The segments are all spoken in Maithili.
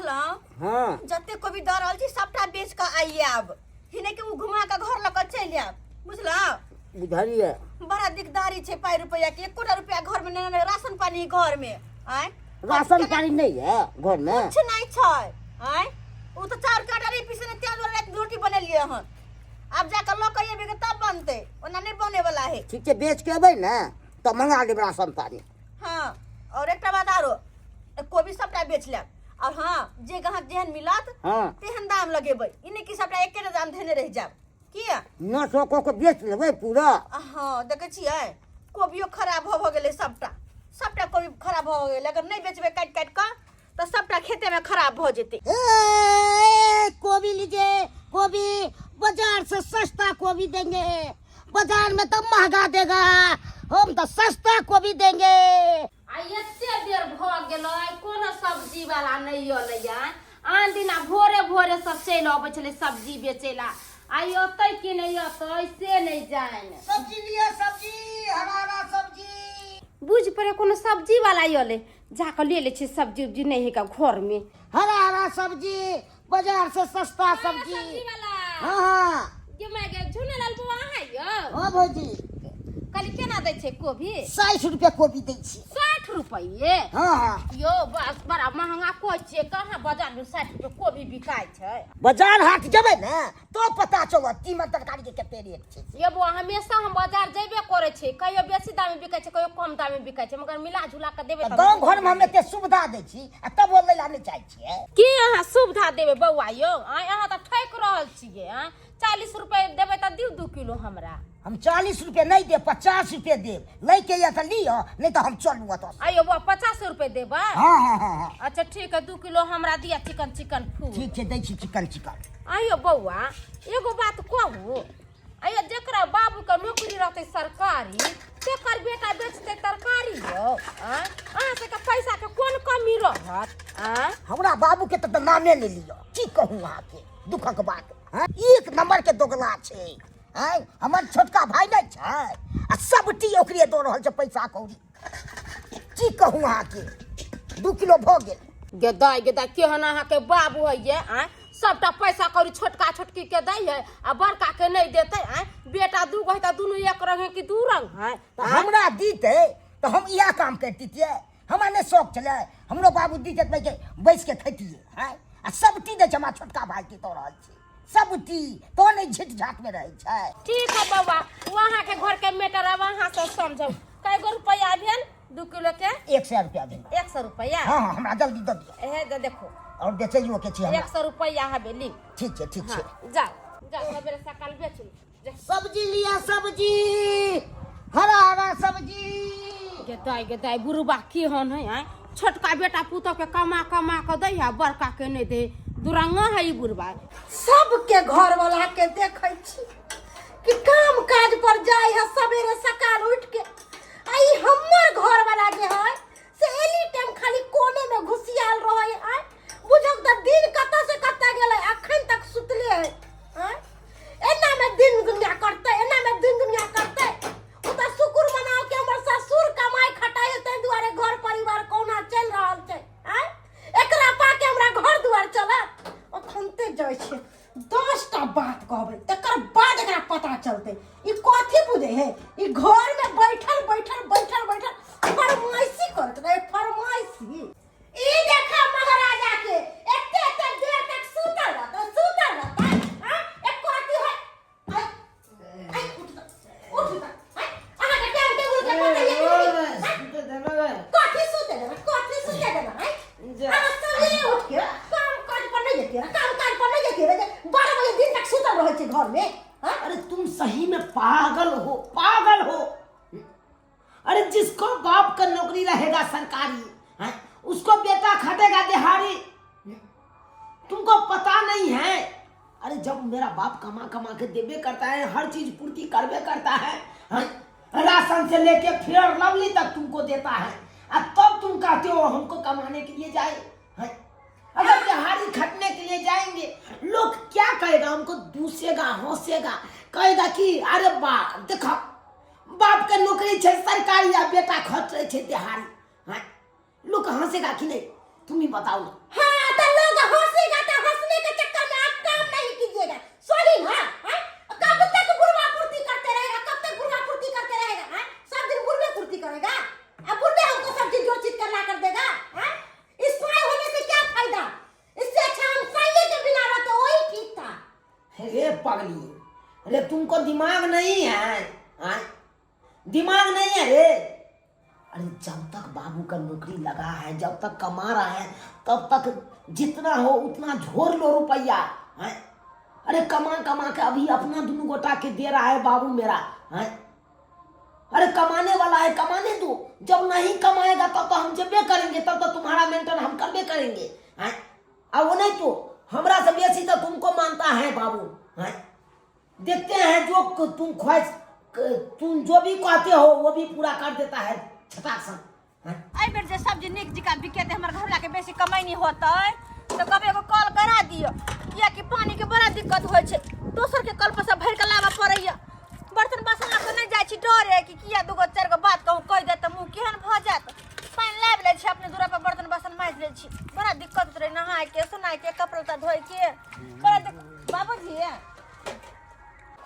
बुझलहुँ? हँ। जते कोबी दऽ रहल छी सबटा बेच कऽ आइए आब, हिने के ओ घुमा कऽ घर लऽ कऽ चलि आयब, बुझलहुँ? बुझलियै। बड़ा दिकदारी छै पाइ रुपैआ के, एकोटा रुपैआ घर में नहि, राशन पानी घर में आय। राशन पानी नहीं है घर में? कुछ नहीं छै आय। ओ तऽ चाउर के आटा नहीं पीसने, तें दुआरे राति रोटी बनेलियै हन। आब जाकऽ लऽ कऽ एबै तब बनतै, ओना नहीं बने वाला है। ठीक छै, बेच के एबै ने तऽ मंगा लेब राशन पानी। हाँ, और एकटा बात आरो, कोबी सबटा बेच लेब, और हाँ जे ग्राहक जेहन मिलत तेहन दाम लगेबै, ई नहि कि सबटा एकेटा दाम धेने रहि जायब। किया 900 कऽ के बेच लेबै पूरा? हाँ, देखै छियै कोबियो खराब भऽ भऽ गेलै, सबटा सबटा कोबी खराब भऽ गेलै। अगर नहि बेचबै काटि काटि कऽ तऽ सबटा खेतेमे खराब भऽ जेतै। ए, कोबी लीजिए कोबी, बाजार से सस्ता कोबी देंगे, बाजार में तो महंगा देगा, हम तो सस्ता कोबी देंगे। आ एते देर भऽ गेलै, कोनो सब्जी वाला नहि अयलैया। आन दिना भोरे भोरे सब चलि अबै छलै सब्जी बेचै ला, आइ अतै कि नहि अतै से नहि जानि। सब्जी लिअ सब्जी, हरा हरा सब्जी। बुझि पड़े कोनो सब्जी वाला अयलै, जाकऽ ले लै छियै सब्जी उब्जी, नहि है घर में। हरा हरा सब्जी, बाजार से सस्ता सब्जी। सब्जी वाला। हाँ हाँ। गे my गे, झुनेलाल बौआ अहाँ यौ? हाँ भौजी। कहली केना दै छै कोबी? 60 रुपया कोबी दै छी। 60 रुपये? हाँ हाँ। यौ बस बड़ा महंगा कहै छियै, कहाँ बाजार में 60 रुपये कोबी बिकाइ छै? बाजार हाट जेबै ने तो पता चलत तीमन तरकारी के कते रेट छै। ये बौआ, हमेशा हम बाजार जेबे करै छियै, कहियो बेसी दाम में बिकै छै, कहियो कम दाम में बिकै छै, मगर मिला जुला कऽ देबै तऽ तब। गाँव घर में हम एते सुविधा दै छी आ तब ओ लै ला नहि चाहै छियै। की अहाँ सुविधा देबै बौआ यौ? आँय, अहाँ तऽ ठकि रहल छियै। आँय, 40 रुपये देबै तऽ दियौ 2 किलो हमरा। हम 40 रुपये नहि देब, 50 रुपये देब। लैके यऽ तऽ लिअ, नहि तऽ हम चलू ओतऽ। आइयो बौआ, 50 रुपये देबै? हाँ हाँ हाँ हाँ। अच्छा ठीक है, 2 किलो हमरा दिअ चिकन चिकन फूल। ठीक छै, दै छी चिकन चिकन। आइयो बौआ, एगो बात कहू, आइयो जकरा बाबूके नौकरी रहतै सरकारी तेकर बेटा बेचतै तरकारी यौ? आँय, अहाँ सबके पैसाके कोन कमी रहत? आँय, हमरा बाबूके तऽ नामे नहि लिअ, की कहू अहाँके दुखक बात। हाँ, एक नंबर के दोगला छै। आँय, हमर छोटका भाय नहि छै आ सबटी ओकरे दऽ रहल छै पैसा कौड़ी, की कहू अहाँके। 2 किलो भऽ गेल। गे दाइ, गे दाइ, केहन अहाँके बाबू होइए? आँय, सबटा पैसा कौड़ी छोटका छोटकी के दै है आ बड़का के नहि देतै। आँय, बेटा 2 गो है तऽ दुनू एक रंग है कि 2 रंग है? तऽ हमरा दीतै तऽ हम इएह काम करितियै, हमरा नहि शौक छलै, हमरो बाबू दीतै तऽ बैस के खैतियै। आँय, आ सबटी दै छै हमरा छोटका भाय के दऽ रहल छै सबटी, तो नहि झिट झाट में रहै छै। ठीक है बौआ, ओ अहाँके घर के मैटर अब अहाँ सब समझौ। कय गो रुपैआ भेल 2 किलो के? 100 रुपया भेल। 100 रुपैआ? हाँ हाँ, हमरा जल्दी दऽ दिअ। एहे दे देखो। और बेचैयो के छै हमरा। 100 रुपैआ हबे ली। ठीक छै, ठीक छै। हाँ, जाओ जाओ, सवेरे सकाल बेचू। जा। सब्जी लिया सब्जी, हरा हरा सब्जी। गे दाइ, गे दाइ, बुढ़बा केहन है? आँय, छोटका बेटा पुतोह के कमा कमा के दै है, बड़का के नहि दै, दुरंगा है ई बुढ़बा। सबके घर वाला के देखै छी कि काम काज पर जाय है सवेरे सकाल उठ के, आ ई हमर घर वाला जे है से एनी टाइम खाली कोने में घुसियाल रहे। आय बुझक तऽ दिन कतऽ से कतऽ गेलै, अखन तक सुतले है। आय एना में दिन दुनिया करतै, एना में दिन दुनिया करतै। ओ तऽ शुक्र मनाओ कि हमर ससुर कमाई खटाई है, ताहि दुआरे घर परिवार कहुना चलि रहल छै। आय एकरा पाके हमरा घर दुआर चलत? अखनते जाइ छै 10टा बात कहबै तकर बाद एकरा पता चलतै। ई कथी बुझै है? ई घर में बैठल बैठल बैठल बैठल फरमाइशी करत रहे, फरमाइशी। ई देखा महाराजा के एते एते देर तक सुतल रहता, सुतल रहता। हाँ, एको रत्ती है। आइ, आइ, उठ त, उठ त, आइ, अहाँ के टाइम टेबुल के पता ये कि नहीं? हाँ? कथी सुते देना, कथी सुते देना, आइ? अहाँ सवेरे उठ के काम काज पर नहीं जतियै, काम काज पर नहीं जतियै, 12 बजे दिन तक सुतल रहै छै घर में। हाँ? अरे तुम सही में पागल हो, पागल हो। अरे जिसको बाप का नौकरी रहेगा सरकारी, हैं, उसको बेटा खटेगा दिहाड़ी। तुमको पता नहीं है। अरे जब मेरा बाप कमा कमा के देबे करता है, हर चीज पूर्ति करबे करता है, हैं, राशन से लेके फेयर लवली तक तुमको देता है, और तब तुम कहते हो हमको कमाने के लिए जाए, हैं? अगर दिहाड़ी खटने के लिए जाएंगे लोग क्या कहेगा हमको? दूसेगा, हंसेगा, कहेगा कि अरे बा देखो बाप के नौकरी छै सरकारी आ बेटा खटै छै दिहाड़ी, हैं? लोग हंसेगा कि नहीं? तुम ही बताओ ना। हाँ, तो लोग पगली, अरे तुमको दिमाग नहीं है? हाँ? दिमाग नहीं है रे? अरे जब तक बाबू का नौकरी लगा है, जब तक कमा रहा है, तब तक जितना हो उतना झोर लो रुपया है। अरे कमा कमा के अभी अपना दोनों गोटा के दे रहा है बाबू मेरा है। अरे कमाने वाला है, कमाने दो। जब नहीं कमाएगा तब तो हम जबे करेंगे, तब तो तुम्हारा मेंटेन हम करबे करेंगे हैं। अब वो नहीं तो हमरा से बेसी तो तुमको मानता है बाबू हैं। देखते हैं जो तुम ख्वाहिश, तुम जो भी कहते हो वो भी पूरा कर देता है छटाक सन हैं। एहि बेर जे सब्जी नीक जकाँ बिकेतै, हमर घरवला के बेसी कमैनी होतै तऽ कभी एगो कल करा दियौ, कियाकि पानी के बड़ा दिक्कत होइ छै। दोसर के कल पर से भरि कऽ लाबऽ पड़ैया। बर्तन बासन लऽ कऽ नहि जाइ छी, डरे कि किया दूगो चारि गो बात कहूँ कहि देत तऽ मुँह केहन भऽ जायत। पानि लाबि लै छी, अपने दूरा पर बर्तन बासन माजि लै छी। बड़ा दिक्कत होइत रहै नहायके सुनायके, कपड़ा लत्ता धोइके बड़ा दिक्कत। बाबूजी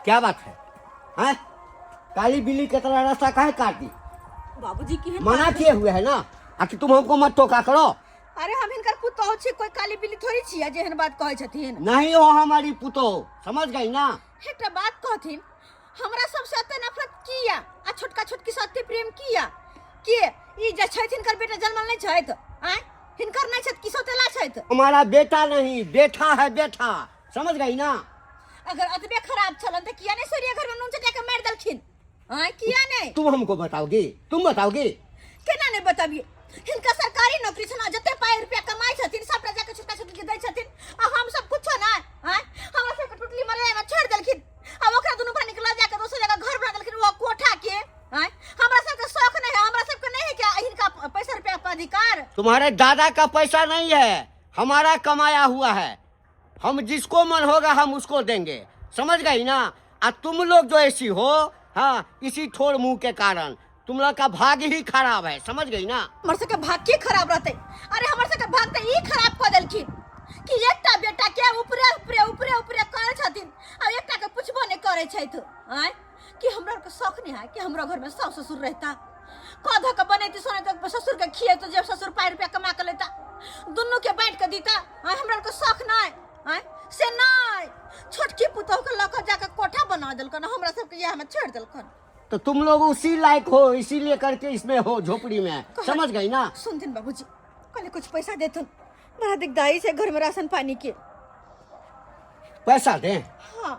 क्या बात है हैं? काली बिल्ली के तरह रास्ता काहे काट दी? बाबूजी केहन मना बात? किए हुए है ना, आखिर तुम हमको मत टोका करो। अरे हम हिनकर पुतोहु छी, कोई काली बिल्ली थोड़ी छियै जे एहन बात कहै छथिन। नहीं हो हमारी पुतोह, समझ गई ना? एकटा बात कहथिन, हमरा सबसे एते नफरत किया आ छोटका छोटकी से एते प्रेम किया? के ई जे छथि हिनकर बेटा जन्मल नहि छथि? आँय, हिनकर नहि छथि कि सौतेला छथि? हमारा बेटा नहीं, बेटा है बेटा, समझ गई ना? अगर अतबे खराब छलन तऽ किया नहि सूर्य घर में नून चटा के मारि देलखिन? आँय, किया नहि? तुम हमको बताओगी? तुम बताओगी? केना नहि बताबियै? हिनका सरकारी नौकरी छनि, जते पाइ रुपया कमाइ छथिन सबटा जाके छोटका छोटकी के दै छथिन आ हम सब कुछो नहि। आँय, हमरा सबके टुटली मरैया में छोड़ि देलखिन आ ओकरा दुनू प्राणी के लऽ जाके दोसर जगह घर बना देलखिन ओ कोठा के। आँय, हमरा सबके शौक नहि है, हमरा सबके नहि है कि हिनका पैसा रुपया पर अधिकार। तुम्हारे दादा का पैसा नहीं है, हमारा कमाया हुआ है। हम जिसको मन होगा हम उसको देंगे, समझ गई ना? आ तुम लोग जो ऐसी हो, हाँ, इसी ठोर मुंह के कारण तुम लोग का भाग्य ही खराब है, समझ गई ना? हमर सबके भाग्य की खराब रहते? अरे हमर सबके भाग्य तऽ ई खराब कऽ देलखिन कि एकटा बेटा के ऊपरे ऊपरे ऊपरे ऊपरे करै छथिन आ एकटा के पुछबो नहि करै छथि। आँय, कि हमरा आरके शौक नहि है कि हमरा घर में सास ससुर रहता, कऽ धऽ के बनैती सोनैती, ससुर के खियैतो, जे ससुर पाइ रुपया कमा के लेता दुनू के बाँटि के दीता। आँय, हमरा आरके शौक नहि। आँय, से नहि, छोटकी पुतोह के लऽ कऽ जाके कोठा बना देलकन, हमरा सबके इएह में छोड़ि देलकन। तो तुम लोग उसी लायक हो, इसीलिए करके इसमें हो झोपड़ी में, समझ गई ना? सुनथिन बाबूजी, कहले कुछ पैसा देथुन, बड़ा दिकदारी छै घर में राशन पानी के। पैसा दे? हाँ।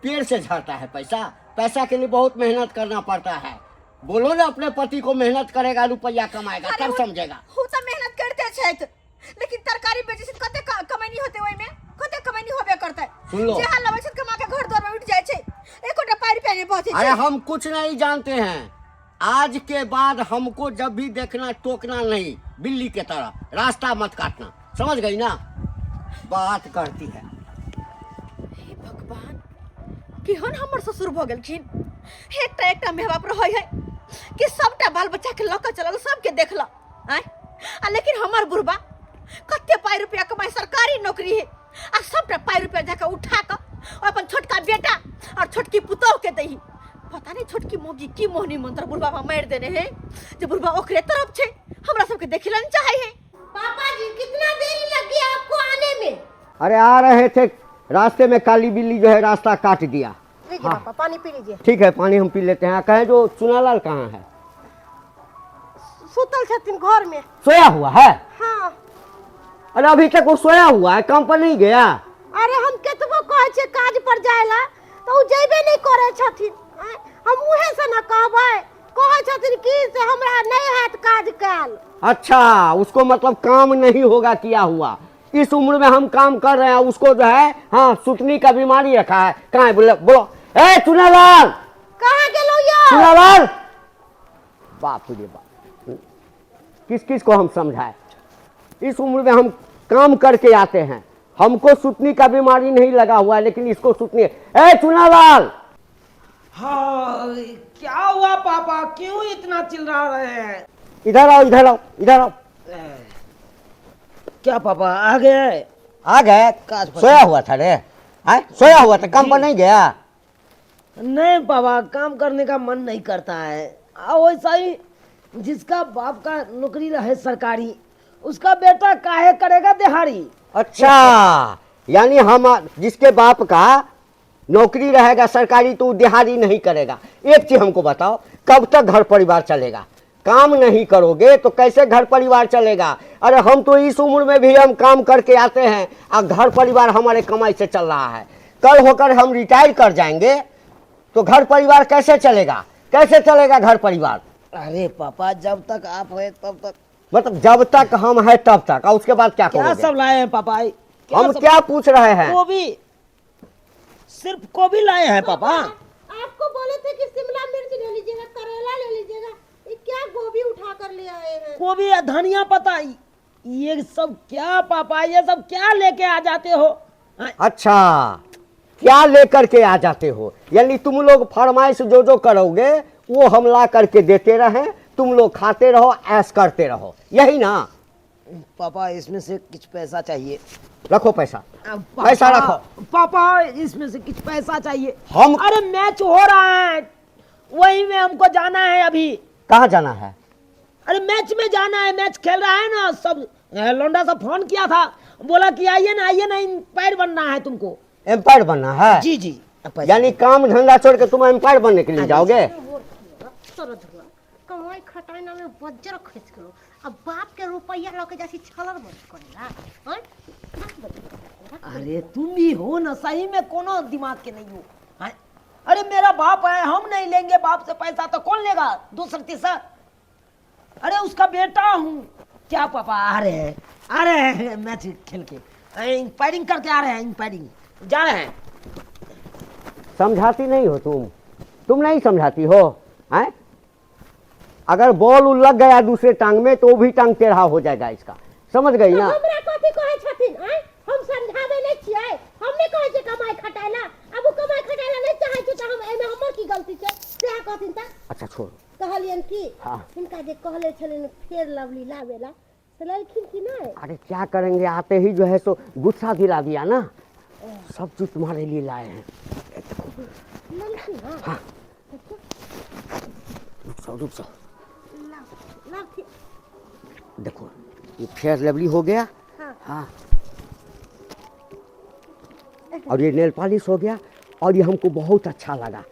पेड़ से झड़ता है पैसा, पैसा के लिए बहुत मेहनत करना पड़ता है। बोलो ना अपने पति को, मेहनत करेगा रुपया कमाएगा अरे तब समझेगा। वो तो मेहनत करते छथि, लेकिन तरकारी बेचै छै कते कमैनी होते, ओहिमे कते कमैनी होबे करतै। सुन लो। जे हाल लबै छै कमा के घर द्वार में उठ जाइ छै, एकोटा पाइ रुपया नहि बचै अरे छै। हम कुछ नहीं जानते हैं, आज के बाद हमको जब भी देखना टोकना नहीं, बिल्ली के तरह रास्ता मत काटना, समझ गई ना? बात करती है। हे भगवान, केहन हमर ससुर भऽ गेलखिन। एकटा एकटा माय बाप रहै है कि सबटा बाल बच्चा के लऽ कऽ चलल, सबके देखलक। आँय, आ लेकिन हमर बुढ़बा कते पाइ रुपया कमाइ, सरकारी नौकरी है, आ सबटा पाइ रुपया जाके उठा कऽ अपन छोटका बेटा और छोटकी पुतोह के दही। पता नहीं छोटकी मौगी की मोहनी मंत्र बुढ़बा मारि देने है जे बुढ़बा ओकरे तरफ छै, हमरा सबके देखै लए नहि चाहै है। पापा जी कितना देरी लग गया आपको आने में? अरे आ रहे थे, रास्ते में काली बिल्ली जो है रास्ता काट दिया। लीजिए पापा, पानी पी लीजिए। ठीक है, पानी हम पी लेते हैं। कहें जो चुनालाल कहाँ है? सुतल छथिन घर में। सोया हुआ है? हाँ। अरे अभी तक वो सोया हुआ है, काम पर नहीं गया? अरे हम केतबो कहै छियै काज पर जाय ला तो उ जैबे नहीं करै छथिन। हम उहे से न कहबै, कहै छथिन कि से हमरा नहीं हैत काज कैल। अच्छा, उसको मतलब काम नहीं होगा किया हुआ। इस उम्र में हम काम कर रहे हैं, उसको जो है हाँ सुतनी का बीमारी रखा है। कहाँ है? बोलो बोलो। ए चुनालाल, कहाँ गेलो यो? चुनालाल, बाप रे बाप, किस किस को हम समझाए। इस उम्र में हम काम करके आते हैं, हमको सुतनी का बीमारी नहीं लगा हुआ है, लेकिन इसको सुतनी है। ए चुनालाल। हाँ, क्या हुआ पापा, क्यों इतना चिल्ला रहे हैं? इधर आओ, इधर आओ, इधर आओ। क्या पापा आ गए? आ गए? काज पर। सोया हुआ था रे? आए? सोया हुआ था, काम पर नहीं गया? नहीं पापा, काम करने का मन नहीं करता है। वैसा ही जिसका बाप का नौकरी रहे सरकारी, उसका बेटा काहे करेगा दिहाड़ी। अच्छा, यानी हम जिसके बाप का नौकरी रहेगा सरकारी तो दिहाड़ी नहीं करेगा। एक चीज हमको बताओ, कब तक घर परिवार चलेगा? काम नहीं करोगे तो कैसे घर परिवार चलेगा? अरे हम तो इस उम्र में भी हम काम करके आते हैं और घर परिवार हमारे कमाई से चल रहा है। कल होकर हम रिटायर कर जाएंगे तो घर परिवार कैसे चलेगा? कैसे चलेगा घर परिवार? अरे पापा, जब तक आप है तब तक। मतलब जब तक हम है तब तक, और उसके बाद क्या क्या करोगे? सब लाए हैं पापा? क्या हम सब? क्या पूछ रहे हैं? गोभी, सिर्फ गोभी लाए हैं पापा। आपको बोले थे कि शिमला मिर्च ले लीजिएगा, करेला ले लीजिएगा, ये क्या गोभी उठा कर ले आए हैं? गोभी या धनिया पत्ता, ये सब क्या पापा, ये सब क्या लेके आ जाते हो? हाँ, अच्छा, क्या लेकर के आ जाते हो? यानी तुम लोग फरमाइश जो जो करोगे वो हम ला करके देते रहे, तुम लोग खाते रहो, ऐश करते रहो, यही ना? पापा इसमें से कुछ पैसा चाहिए। रखो पैसा। पापा, पैसा रखो। पापा इसमें से कुछ पैसा चाहिए। हम अरे मैच हो रहा है, वही में हमको जाना है अभी। कहाँ जाना है? अरे मैच में जाना है, मैच खेल रहा है ना सब। लौंडा सब फोन किया था, बोला कि आइए ना, आइए ना, एम्पायर बनना है तुमको। एम्पायर बनना है? जी जी। पैसा। यानी काम धंधा छोड़ के तुम एम्पायर बनने के लिए जाओगे? कमाई खटाई ना में बज्जर खस गेलो, अब बाप के रुपया लके जासी छलर बंद करेला। हैं? अरे तुम भी हो ना, सही में कोनो दिमाग के नहीं हो। हाँ? अरे मेरा बाप है, हम नहीं लेंगे बाप से पैसा तो कौन लेगा, दूसरा तीसरा? अरे उसका बेटा हूँ। क्या पापा आ रहे हैं, आ रहे हैं मैच खेल के, एम्पायरिंग करके आ रहे हैं, एम्पायरिंग जा रहे हैं। समझाती नहीं हो तुम नहीं समझाती हो हैं? अगर बॉल उल लग गया दूसरे टांग में तो भी टांग टेढ़ा हो जाएगा इसका, समझ गई ना? हमरा कथी कहै छथिन? आँय, हम समझाबै नहि छियै? हम नहि कहै छियै कमाइ खटाइ ला? आब ओ कमाइ खटाइ ला नहि चाहै छै तऽ हम एहिमे हमर की गलती छै? सएह कहथिन तऽ। अच्छा छोड़ो। कहलियनि कि हाँ। हिनका जे कहले छलनि फेर लवली लाबे ला, से लेलखिन कि नहि? अरे क्या करेंगे, आते ही जो है सो गुस्सा दिला दिया ना। सब चीज तुम्हारे लिए लाए हैं। लेलखिन? हाँ। हाँ, रुक जाओ, रुक जाओ। लाबथिन। देखो ये फेयर लवली हो गया। हाँ। हाँ, और ये नेल पॉलिश हो गया, और ये हमको बहुत अच्छा लगा,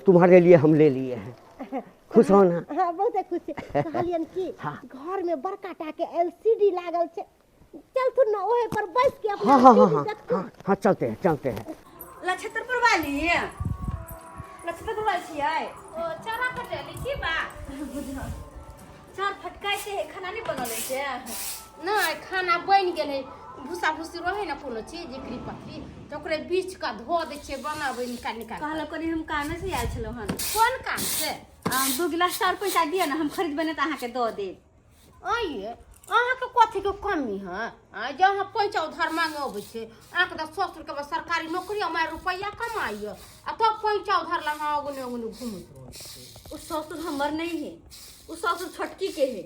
तुम्हारे लिए हम ले लिए हैं। खुश हो ना? हाँ, बहुत खुश छी। कहलियनि कि हाँ। घर में बड़का टा के एलसीडी लागल छै, चलथुन ना ओहे पर बैस के अपना हाँ हाँ हाँ टीवी हाँ। देखथुन। हाँ हाँ, चलते हैं, चलते हैं। लक्षत्रपुर वाली, लक्षत्रपुर वाली छियै? ओ चारा कटेली की बात? चार फटकाइ छै, खाना नहि बनल छै? नहि, खाना बनि गेलै। भूसा भूसी रहै ने कोनो चीज एकरी पतरी, तऽ ओकरे बीछ कऽ धो दै छियै, बनाबै निकाल निकाल। कहलक कनि हम कामे से आयल छलहुँ हन। कोन काम से? 2 गिलास चाउर पैसा दिअ ने, हम खरीदबै ने तऽ अहाँके दऽ देब। आइये अहाँके कथीके कमी है? आँय, जे अहाँ पैसा उधार मांगे अबै छै? अहाँके तऽ ससुरके बस सरकारी नौकरी, हमारे रुपैआ कमाइए, आ तब पैसा उधार ला अहाँ अगने अगने घूमैत रहै छी। ओ ससुर हमर नहीं है, ओ ससुर छोटकी के है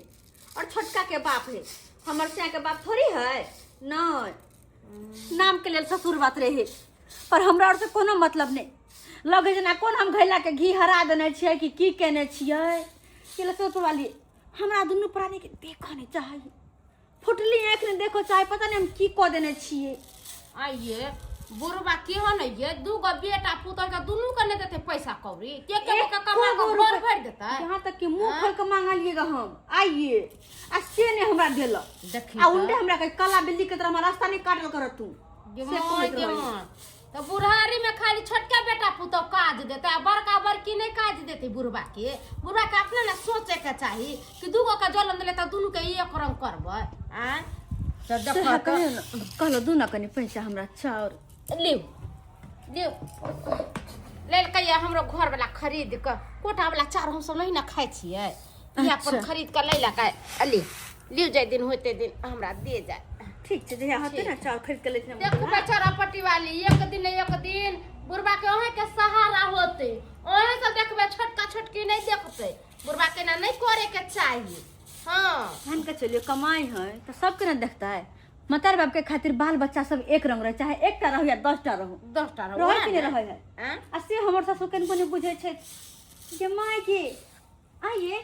और छोटका के बाप है, हमर सिया के बाप थोड़ी है। नहीं, नाम के लेल ससुर बात रहे, पर हमरा और से कोनो मतलब नहीं लगे, जेना कोन हम घैला के घी हरा देने छियै कि की केने छियै। कि लसुर वाली हमरा दुनू प्राणी के देखऽ नहीं चाही, फुटली आँखि नहीं देखो चाहे, पता नहीं हम की कऽ देने छियै। आइये बुढ़बा केहन ये, दूगो बेटा पुतोह के दुनू के नहि देतै पैसा कौड़ी? के के के कमा एको के गो घर रुपैआ- भरि देतै? यहाँ तक कि मुंह खोल के मांगलिएगा हम आइए, आ से नहीं हमरा देलक। देखी आ तऽ। उल्टे हमरा कहे काला बिल्ली के तरह हमरा रास्ता नहीं काटल कर तू। गे से माय, कहैत गे रहै। माय। तऽ बुढ़ारी में खाली छोटका बेटा पुतोह काज देतै आ बड़का बड़की नहि काज देतै बुढ़बा के? बुढ़बा के अपने ने सोचे के चाही कि दूगो के जलन देले तऽ दुनू के एक रंग करबै। आँय, तऽ से देखऽ तऽ। कहियो ने, कहलो दू ना कनि पैसा हमरा चाउर। लिउ लिउ, लेलकै ये हमरो घरवला खरीद कऽ। कोटावला चाउर हमसब नहीं ने खाइ छियै, इएह अपन अच्छा। खरीद कऽ लैलकै। लिउ लिउ, जाहि दिन होइते दिन हमरा दे जाय। ठीक छै, जहिया होतै ने चाउर खरीद के लेथिन। देखू बेचारा पट्टी वाली, एक दिन एक दिन बुढ़बा के अहें के सहारा होते, अहें सब देखबै, छोटका छोटकी नहीं देखते। बुढ़बा के ना नहीं करे के चाहिए। हाँ। मान के चलियो कमाई है तो सबके ना देखता है। मतार बाप के खातिर बाल बच्चा सब एक रंग रहे, चाहे एकटा रहो या 10टा रहो। 10टा रहो। रहे कि नहीं रहे है? आँय? आ से हमर सासु कनि कनि बुझै छै जे माय के आइए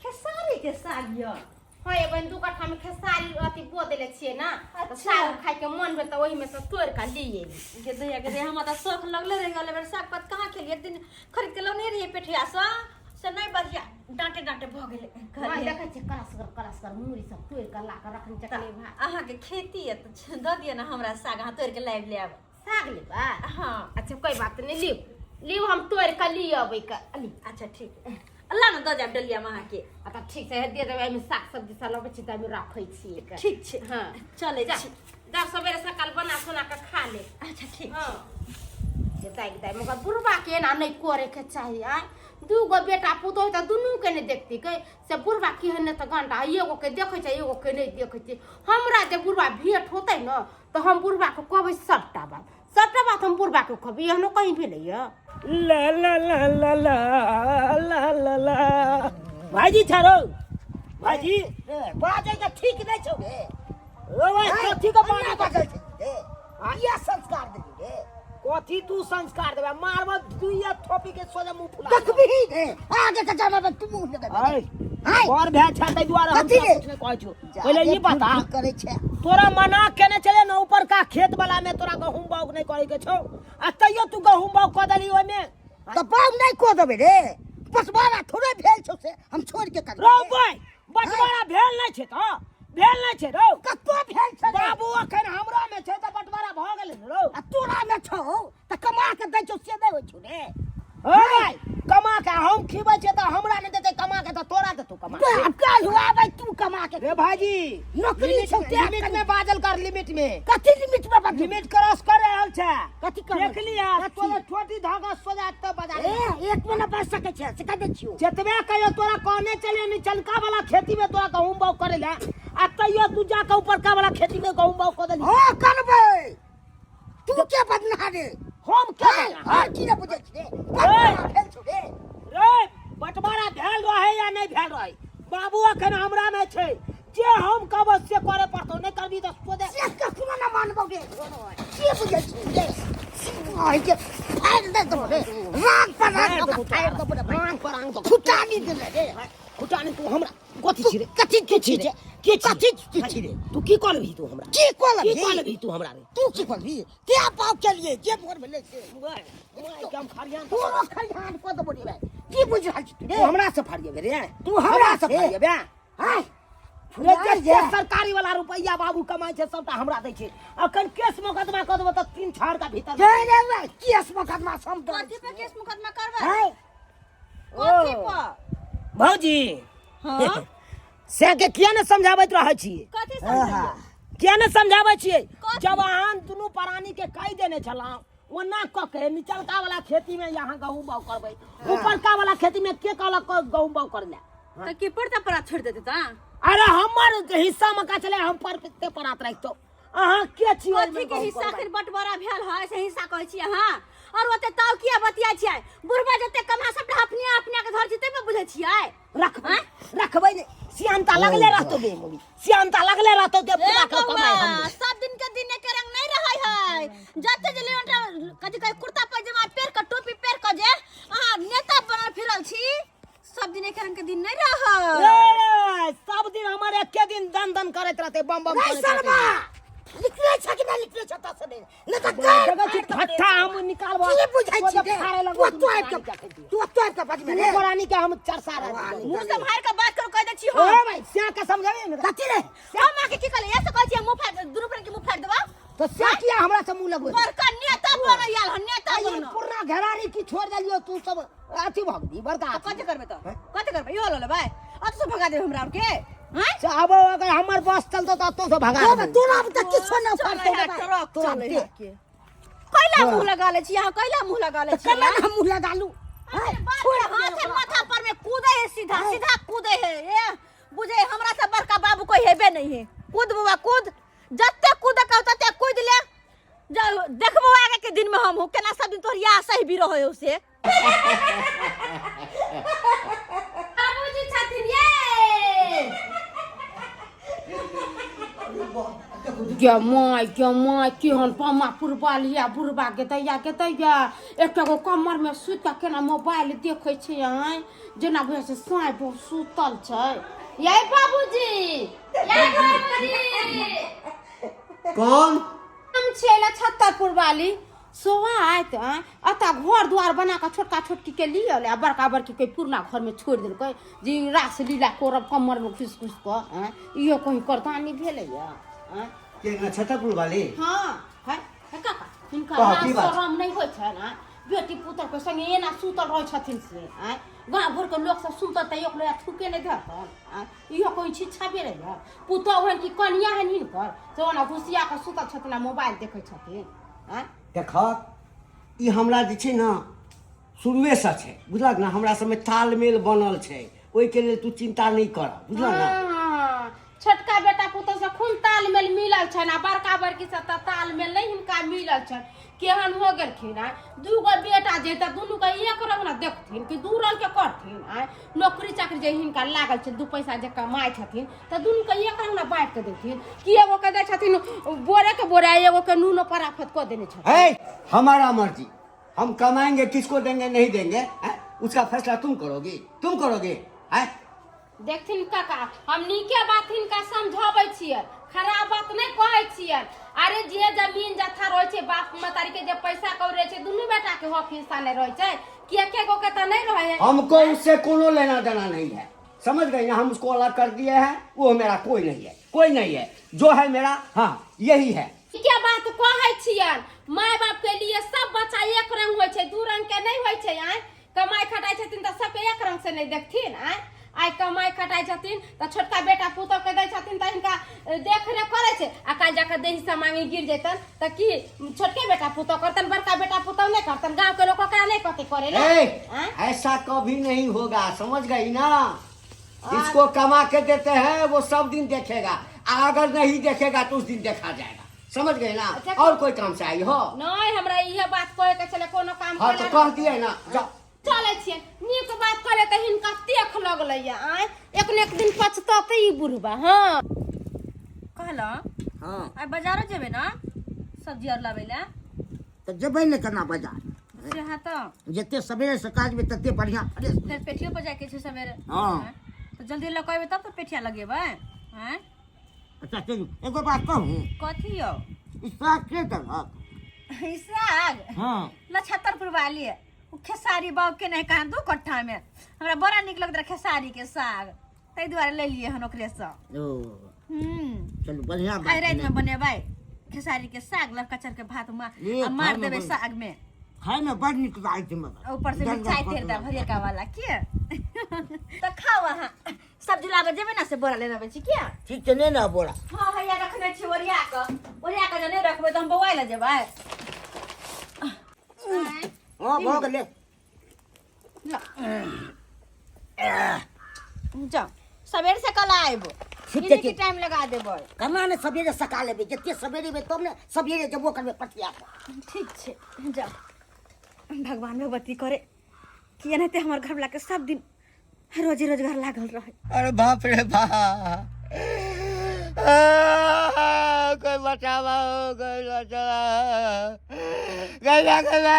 खेसारी के साग यऽ। हाँ ये बहन, 2 कट्ठा में खेसारी अथी बो देले छियै ना, तऽ साग खाय के मन भेल तऽ ओहि में से तोड़ के लिए एली। गे दैया, गे दैया, हमरा तऽ शौख लगले रहि गेल। एहि बेर साग पात कहाँ खेलियै? एक दिन खरीद के लौने रहियै पेठिया सँ, से नहि बढ़िया, डाँटे डाँटे भऽ गेलै। हाँ, कहलियै, देखै छियै करसगर करसगर मूरी सब तोड़ के ला के रखने चकले भात। अहाँके खेती यऽ तऽ दऽ दिअ ने हमरा साग, अहाँ तोड़ि के लाबि लेब। साग लेबा? हाँ। अच्छा कोई बात नहीं, लिव लिव, हम तोड़ के लिए अबै के ली। अच्छा ठीक है, अल्लाह ने दऽ जायब डलिया में अहाँके। अच्छा ठीक छै, दे देबै। एहिमे साग सब्जी सब लबै छी तऽ एहिमे रखै छियै के। ठीक छै। हाँ। चलै जा छी। जा, सवेरे सकाल बना सोना के खा ले। अच्छा ठीक। हाँ दाइ दाइ, मगर बुढ़बा के एना नहि करे के चाही। आय 2 गो बेटा पुतोह तऽ दुनू के नहि देखती के से बुढ़बा केहन नहि तऽ गंडा, एगो के देखै छै एगो के नहि देखै छै। हमरा जे बुढ़बा भेंट होतै ने तऽ हम बुढ़बा के कहबै सबटा बात, सबटा बात हम बुढ़बा के कहबै। एहनो कहीं भेलैया? ला ला ला ला ला ला ला ला। भाईजी छारो भाईजी। ए, बाजै के ठीक नहि छौ रे। ओ भाई, कथी के अन्ना बाजै? बाजै छै रे, किया संस्कार देली रे? कथी तू संस्कार देबे? मारब दुइया थोपी के सोझे मुंह फुला देबो। देखबिही रे आगे के जमाना तू मुंह लगेबे। आय आय। और भए छै ताहि दुआरे हम कथी रे? कुछ नहि कहै छियौ। पहिले ई बता, करै छै तोरा मना केने छले ने ऊपर का खेत वाला में तोरा गहूम बाउग नहि करे के छौ, आ तैयो तू गहूम बाउग कऽ देली ओहिमे। तऽ बाप नहि कऽ देबै रे, बसबारा थोड़े भेल छौ से हम छोड़ के करबै। रौ भाई, बंटवारा भेल नहि छै तऽ भेल नहि छै रौ। कतौ भेल छै रे? बाबू अखन हमरा में छै तऽ बंटवारा भऽ गेलै ने रौ। आ तोरा में छौ तऽ कमा के दै छौ से नहि होइ छौ रे। ओ भाई, कमा के हम खिबै छियै तऽ हमरा नहि देतै कमा के तऽ तोरा देतौ कमा के? आब काल्हि आबै तू कमा के। रे भाईजी, नौकरी लिमिट छौ में- तें लिमिट में बाजल कर, लिमिट में। कथी लिमिट में बाजू? लिमिट क्रॉस कर रहल छै। कथी कर देख लिया, कथी? तोरा छोटी धागा सोजा तऽ बजा ए एक मिनट बाजि सकै छै से कह दै छियौ। जतबे कहियो तोरा कहने चले निचलका वाला खेती में तोरा गहूम बाउग करे ला, आ तैयो तू जाके ऊपरका वाला खेती में गहूम बाउग कऽ देली। हँ करबै, तू के बदना रे? हम के हाय, बदना? हाय, की ने बुझै छी रे? बदना भेल छौ रे। रे बंटवारा भेल रहे या नहि भेल रहे, बाबू अखन हमरा में छै, जे हम कहबो से करे पड़तौ, नहि करबी तऽ सोझे। से कखनो न मानबौ रे। की बुझै छी रे? आइ के फाड़ि दे देबो रे, राग पर राग फाड़ि दऽ देबो के फाड़ि देबो रे। राग पर राग दऽ के। खुटानी देले रे। खुटानी तू हमरा कथी छी रे? कथी की छी रे? के छी? कथी की छी रे? तू की कहलबही तू हमरा? की कहलबही? की कहलबही तू हमरा रे? तू की कहलबही? ते पाव के लिए जे मोर भेलै से। हम खरियान तोरो खरियान कऽ देबो रे भाई। की बुझि रहल छी तू रे? तू हमरा से फरियेबे रे? तू हमरा से से? फरियेबे? हाय रे जे जे सरकारी वाला रुपैया बाबू कमाइ छै सबटा हमरा दै छै। अखन केस मोकदमा कऽ देबो तऽ 3 छाड़ का भीतर। रे रे रे, केस मोकदमा हम डरै कथी पर केस मुकदमा करबै? हाय कथी पर? भौजी। हाँ। से के किया ने समझाबैत रहै छियै? कथी समझाबै? किया ने समझाबै छियै? कथी? जब अहाँ दुनू प्राणी के कहि देने छलहुँ ओना कऽ के निचलका वाला खेती में यहाँ गहूम बाउग करबै, ऊपरका वाला खेती में के कहलक गहूम बाउग करै लए? तऽ की पड़ता पड़ा छोड़ि देतै तऽ? अरे हमर हिस्सा में का छलै, हम पर पे परात राखितौ। अहाँ के छी ओहिमे कथी के गहूम हिस्सा? करबै? अखन बंटवारा भेल है से हिस्सा कहै छी अहाँ? और ओते ताव किया बतिया छियै? बुढ़बा जते कमा सबटा अपने अपने के धर छी तै बुझै छियै। रखबै रखबै ने, सियानता लगले रहतो बे मम्मी, सियानता लगले रहतो ते ए पूरा के बौआ, कमाई हम। सब दिन के दिन के रंग नहीं रहै है। जते जे लेटा कथी कहै कुर्ता पैजामा पेर के टोपी पेर के जे अहाँ नेता बनल फिरल छी, सब दिन एक रंग के दिन नहीं रहै। ए, सब दिन हमर एके दिन दन दन करैत रहते, बम बम रे करैत सरबा, रहते। लिखले छ कि नहि लिखले छ तऽ से नहि नहि तऽ गारि देखै छी फाड़ि देबो रे। फट्टा हम निकालबो। की बुझै छी रे? फाड़े लगबो तू एतो आबि के, तू एतो आबि के बजबे रे। दुनू प्राणी के हम चरसा रहल मुंह सम्हार के बात करू कह दै छी ओ हम। भाई, सिया के समझाबे ने। कथी रे? हम अहाँके की कहलियै? ऐसे कहै छियै मुंह फाड़ि दुनू प्राणी के मुंह फाड़ि देबा। तो सिया किया हमरा से मुंह लगबै? बड़का नेता बनल आयल हन, नेता आ ई बनल। पुरना घेरारी की छोड़ देलियो तू सब अथी भऽ गेली बड़का तऽ अथी। कथी करबै तऽ? कथी करबै? इहो लऽ लेबै? अत से भगा देबै हमरा आरके? हैं? से आबो अगर हमर बस चलतो तऽ अतौ से भगा तोरा देबै। तोरा तऽ किछो नहि चलै फरतौ है, रे भाई। ट्रक तोरा चलै दे। है के। कैला मुंह लगा लै छी अहाँ? कैला मुंह लगा लै तऽ छी? केना ने हम मुँह लगा लू? अरे बाप रे, हाथ है माथा पर में कूदे है, सीधा सीधा कूदे है। ए बुझे हमरा से बड़का बाबू कोई हेबे नहीं है। कूद बुआ कूद, जते कूदे के तते कूद ले। देखबो आगे के दिन में हम हो केना सब दिन तोहर या सही भी रहे हो से। बाबूजी छथिन ये। गे माय गे माय, केहन पमा पुरबा लिया बुढ़बा के दैया के दैया, एकटा गो कमर में सुति कऽ केना मोबाइल देखै छै। आँय, जेना बुझै छै साँय बहुत सुतल छै। यै बाबूजी, यै बाबूजी। कौन? हम छियै छत्तरपुर वाली सोआ आयत। आँय, अतऽ घर द्वार बना कऽ छोटका छोटकी के लिअ आ बड़का बड़की के पुरना घर में छोड़ि देलकै जे ई रास लीला करब कमर में घुसि घुसि कऽ। आँय, इहो कहीं करदानी भेलैया? आँय। के नक्षत्रपुर वाली? हाँ, है है काका, हिनका कह, लाज की बात? शरम नहि होइ छनि? आँय, बेटी पुतोह के संगे एना सुतल रहै छथिन से। आँय, गाँव घरके लोक सब सुतल तऽ एक लोहा थूके नहि धरतन। आँय, इहो कोई छिच्छा भेलैया? पुतोह हन कि कनिया हन हिनकर से ओना घुसिया कऽ सुतल छथिन आ मोबाइल देखै छथिन? आँय। देखक, ई हमरा जे छै ने शुरुएसँ छै, बुझलक ने? हमरा सबमे तालमेल बनल छै, ओहिके लेल तू चिन्ता नहि कर, बुझलक ने? हाँ, छोटका बेटा पुतोह से खून तालमेल मिलल छनि आ बड़का बड़की से तऽ तालमेल नहि हिनका मिलल छनि। केहन हो गेलखिन? आँय, दूगो बेटा जे तऽ दुनू के एक रंग ने देखथिन कि दू रंग के करथिन? आँय, नौकरी चाकरी जे हिनका लागल छै, दू पैसा जे कमाइ छथिन, तऽ दुनू के एक रंग ने बाँटि कऽ देथिन कि एगो के दै छथिन बोरे के बोरे आ एगो के नूनो पराफत कऽ देने छथिन? है, हमारा मर्जी, हम कमाएंगे, किसको देंगे नहीं देंगे, हैं? उसका फैसला तुम करोगी? तुम करोगी, हैं? देखथिन काका, हम नीके बात हिनका समझाबै छियै, खराब बात नहि कहै छियै। अरे, जे जमीन जथा रहै छै, बाप महतारी के जे पैसा कौड़ी रहै छै, दुनू बेटा के हक हिस्सा नहि रहै छै कि एके गो के तऽ नहि रहै है? हमको उससे कोनो लेना देना नहीं है, समझ गई ना? हम उसको अलग कर दिए हैं, वो मेरा कोई नहीं है, कोई नहीं है। जो है मेरा, हाँ, यही है। के बात कहै छियन, माय बाप के लिए सब बच्चा एक रंग होइ छै, दू रंग के नहि होइ छै। आँय, कमाइ खटाइ छथिन तऽ सबके एक रंग से नहि देखथिन? आँय, आइ कमाइ खटाइ छथिन तऽ छोटका बेटा पुतोह के दै छथिन तऽ हिनका देख रेख करै छै, आ काल्हि जाकऽ देही समांगी गिर जेतन तऽ की छोटके बेटा पुतोह करतन, बड़का बेटा पुतोह नहि करतन? गाँव के लोग ओकरा नहि कहतै करे ला? ए, आँय? ऐसा कभी नहीं होगा, समझ गई ना? जिसको कमा के देते हैं वो सब दिन देखेगा, आ अगर नहीं देखेगा तो उस दिन देखा जाएगा, समझ गए ना? अच्छा। और कोई काम से आई हो? नहि, हमरा इहे बात कहे के छलै, कोनो काम हाँ, तो केला कह दिए ना, जाओ। चलै छियै। नीक बात कहले तऽ हिनका तेख लगलैया। आँय, एक ने एक दिन पछततै ई बुढ़बा। हाँ। कहलहुँ, हँ। आइ बाजारो जेबै ने सब्जी आर लाबै लए? तऽ जेबै ने केना बाजार? से हाँ तऽ। जते सवेरे से काज में तते बढ़िया फ्रेश। फेर पेठियो पर जाइके छै सवेरे। हाँ। आँय? तऽ जल्दी लऽ कऽ अयबै तब तऽ पेठिया लगेबै। आँय। अच्छा चलू, एगो बात कहूँ? कथी यौ? ई साग के देलक? ई साग? हँ। नक्षत्रपुर वाली ओ खेसारी बाग के नहीं कहाँ दू कट्ठा में। हमरा बड़ा नीक लगत रहे खेसारी के साग, ताहि दुआरे ले लिए हन ओकरे से। ओ। चलू, बढ़िया बात। आइ राति में बनेबै खेसारी के साग, लवका चर के भात ए, आ मार खाय में देबै साग में। खाय में बड़ नीक लागै छै मगर आ ऊपर से गरगर मिरचाई तेर कटल। देब हरियरका वाला के। तऽ खाउ अहाँ, सब्जी लाबे जेबै ने से बोरा लेने अबै छी किया। ठीक छै, नहि ने बोरा। हाँ, हैया रखने छी ओरिया कऽ। ओरिया कऽ जे नहि रखबै तऽ हम बौआइ लए जेबै। हँ, भऽ गेलै। जाओ, सवेर से कल आयब। ठीक ई छै, नहि कि ठीक। टाइम लगा देबै। केना ने सवेरे सकाल एबै? जते सवेरे एबै तब ने सवेरे जेबो करबै पटिया पर। ठीक छै, जाओ। भगवान भगवती करे कि एनाहिते हमर घरवला के सब दिन रोजी रोजगार लागल रहे। अरे बाप रे बाप, कोई बचावा हो, कोई बचावा। गया गया,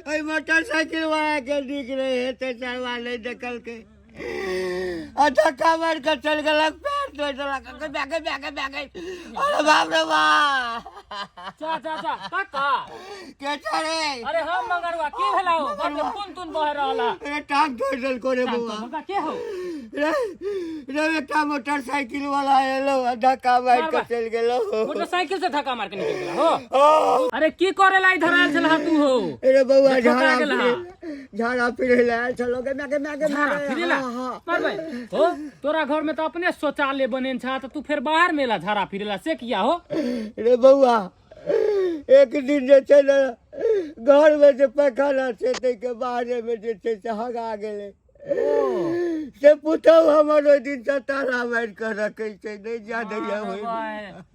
ओहि मोटरसाइकिल वाला के दिख रहे है ते चलवा नहीं देखल के आ धक्का मार के चल गेलक, पैर तोड़ देलक। गया गया गया गया, अरे बाप रे बाप। जा जा जा काका। के छै रे? अरे हम मंगरुआ। की भेलौ? बड्ड खून तून बह रहल है। अरे, टांग तोड़ देलको रे बौआ। हुनका के हो? रे रे, एकटा मोटरसाइकिल वाला एलो आ धक्का मार के चल गेलो। मोटरसाइकिल से धक्का मार के निकल गेला हो? अरे, की करे ला इधर आयल छलहा तू हो? अरे बौआ, देखो झाड़ा का गेला। फिरे, झाड़ा फिरे ला आयल छलो गे मागे मागे। झाड़ा फिरेला? मारबै हो, तोरा घर में तो अपने शौचालय बनेन छा त तू फेर बाहर मेला झाड़ा फिरेला से किया हो? रे बौआ, एक दिन जे छै ने घर में जे पैखाना छै ताहिके बाहरे में जे छै से हगा गेलै, से पुतहु हमर ओहि दिन से ताला मारि कऽ रखै छै, नहि जा दैया अरे ओहि।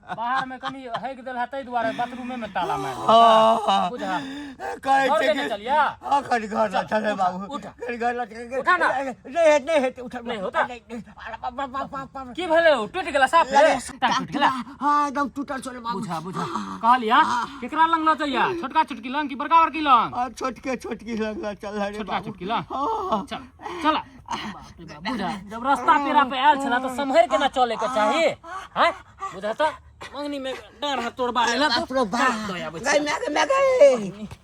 बाहर में कनी हगि देल ताहि दुआरे बाथरूमे में ताला मारि देलक। हाँ। बुझा। कहै घर छै लेने कि चलिया। हाँ, कनि घर लऽ चलै बाबू। उठा। कनि घर लऽ चल। उठा ना। नहि हेतै, नहि हेतै, उठल। नहि होता? नहीं, नहीं, अरे बाप, बाप, बाप, बाप। की भेलै? टूटि गेला साफ टांग टूटि गेला? हाँ, एकदम टूटल छलै बाबू। बुझा बुझा, कहलिया केकरा लंग लऽ जइया, छोटका छोटकी लंग कि बड़का बड़की लंग? आ, छोटके छोटकी लग लऽ चल रे छोटका बाबू। छोटकी लंग। हाँ। चल चल। बाप रे बाप, बुझा जब रास्ता पेरा पे आयल छला तऽ सम्हरि के ना चले के चाही हैं बुझा तऽ मंगनी में डाँड़ हाथ तोड़बा लेला तो बाप रे बाप। चल, दऽ आबै छी। गई मैं गई मैं गई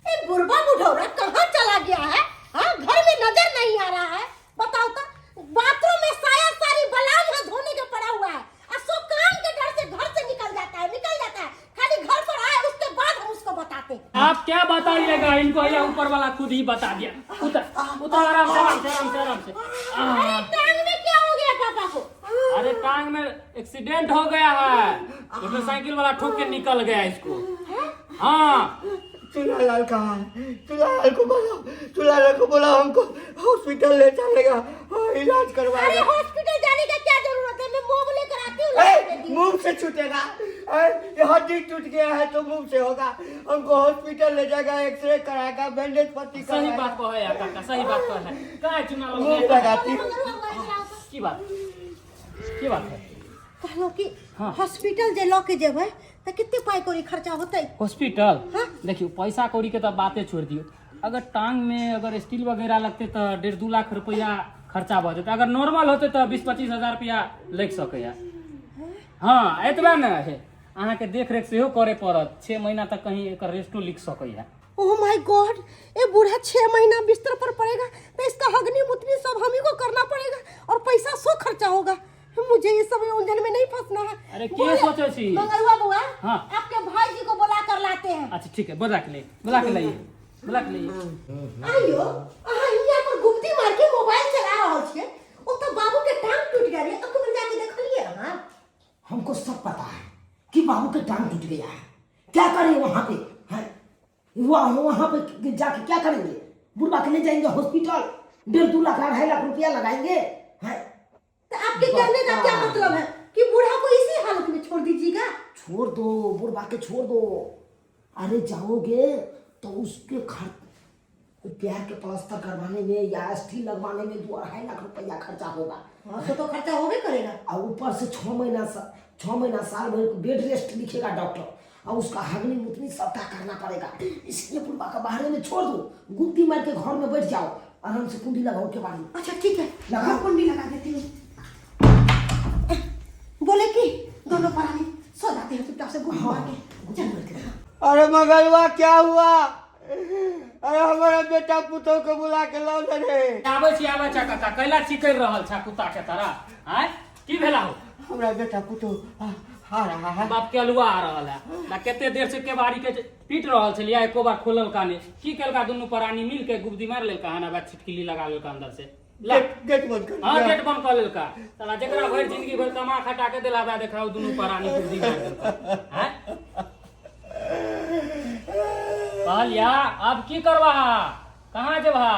ये बुढ़वा बुढ़ौरा कहाँ चला गया है? हाँ, घर में नजर नहीं आ रहा है। बताओ तो, बाथरूम में साया सारी बलाज है धोने के पड़ा हुआ है और सो काम के डर से घर से निकल जाता है, निकल जाता है। खाली घर पर आए उसके बाद हम उसको बताते हैं। आप क्या बताइएगा इनको, या ऊपर वाला खुद ही बता दिया। उतर उतर, आराम से आराम से आराम से आराम से। अरे टांग में क्या हो गया पापा को? अरे टांग में एक्सीडेंट हो गया है, मोटरसाइकिल वाला ठोक के निकल गया इसको। हाँ चुनालाल कहाँ है? चुनालाल को बोला, चुनालाल को बोला हमको हॉस्पिटल ले चलेगा, हाँ, इलाज अरे करवाएगा। हॉस्पिटल जाने का क्या जरूरत है, मैं मोम लेकर आती हूँ, लगा ए, देती हूँ। मुंह से छूटेगा, ए, ये हड्डी टूट गया है तो मुंह से होगा। हमको हॉस्पिटल ले जाएगा, एक्सरे कराएगा, बैंडेज पट्टी सही कराएगा। बात कहे यार काका, सही बात कहे। काहे चुना मुंह लोग लगाती हूँ। की बात, की बात है? कहलो कि हाँ। हॉस्पिटल जे लऽ के जेबै तऽ कते पाइ कौड़ी खर्चा होतै? हॉस्पिटल? हाँ? देखियो पैसा कौड़ी के तो बातें छोड़ दियो, अगर टांग में अगर स्टील वगैरह लगते तो 1.5-2 लाख रुपया खर्चा भऽ जेतै, अगर नॉर्मल होते तो 20-25 हजार रुपया लागि सकैया। हाँ एतबा ने है, अहाँके देखरेख सेहो करे पड़त, 6 महीना तक कहीं एकर रेस्टो लिख सकैया। ओह my God, ये बूढ़ा 6 महीना बिस्तर पर पड़ेगा तो इसका हगनी मुतनी सब हम ही को करना पड़ेगा और पैसा सो खर्चा होगा। मुझे ये सब उलझन में नहीं फंसना है। अरे के बोले, सोचे छी? मंगलुआ बुआ, हाँ। आपके भाई जी को बुला कर लाते हैं। अच्छा ठीक है, बुला के ले, बुला के लाइए, बुला के लाइए। आइयो, अहाँ हियां पर गुमती मार के मोबाइल चला रहल छियै, ओ तो बाबू के टांग टूट गेल, अखन जाके देखलिए अहाँ? हमको सब पता है कि बाबू के टांग टूट गया है, क्या करें वहाँ पे? हैं? वहाँ पे जाके क्या करेंगे? बुढ़वा के ले जाएंगे हॉस्पिटल, 1.5-2 लाख 2.5 लाख रुपया लगाएंगे। हैं? तो आपके कहने का क्या मतलब है कि बूढ़ा को इसी हालत में छोड़ दीजिएगा? छोड़ दो बुढ़वा के, छोड़ दो। अरे जाओगे तो उसके खर्च, पैर के प्लास्टर करवाने में या स्टील लगवाने में 2-2.5 लाख रुपया खर्चा होगा। हाँ तो खर्चा होबे करेगा। और ऊपर से 6 महीना 6 महीना साल भर बेड रेस्ट लिखेगा डॉक्टर, और उसका हगनी मुतनी सबटा करना पड़ेगा। इसलिए बुढ़वा का बाहर में छोड़ दो, गुप्ती मार के घर में बैठ जाओ आराम से, कुंडी लगाओ के बारे में। अच्छा ठीक है, लगाओ। कुंडी लगा देती हूँ। बोले कि दोनों प्राणी सो जाते हैं चुपचाप से गुप्ती मार के। गुप्ती मार के। अरे मगलवा क्या हुआ? अरे हमारा बेटा पुतोह के बुला के लाओ रे। आबै छी, आबै छा काका, कैला चिकरि रहल छा कुत्ता के तरह? आँय की भेला हो? हमारा बेटा पुतोह आ रहा है। बाप के अलुआ आ रहल है ना, कते देर से केबाड़ी के पीट रहल छलियै, एको बार खोलल का नहि। की केलका दुनू प्राणी मिल के गुबदी मारि लेलका हन, आ छिटकिली लगा लेलका अंदर से। ला। गेट बंद कर। हाँ गेट बंद कर लेलका। साला जेकरा भरि जिंदगी भरि कमा खटा के देला बा देखा दुनू प्राणी गुबदी मारि देलका। हैं कहलिया अब की करबा, कहाँ जेबा?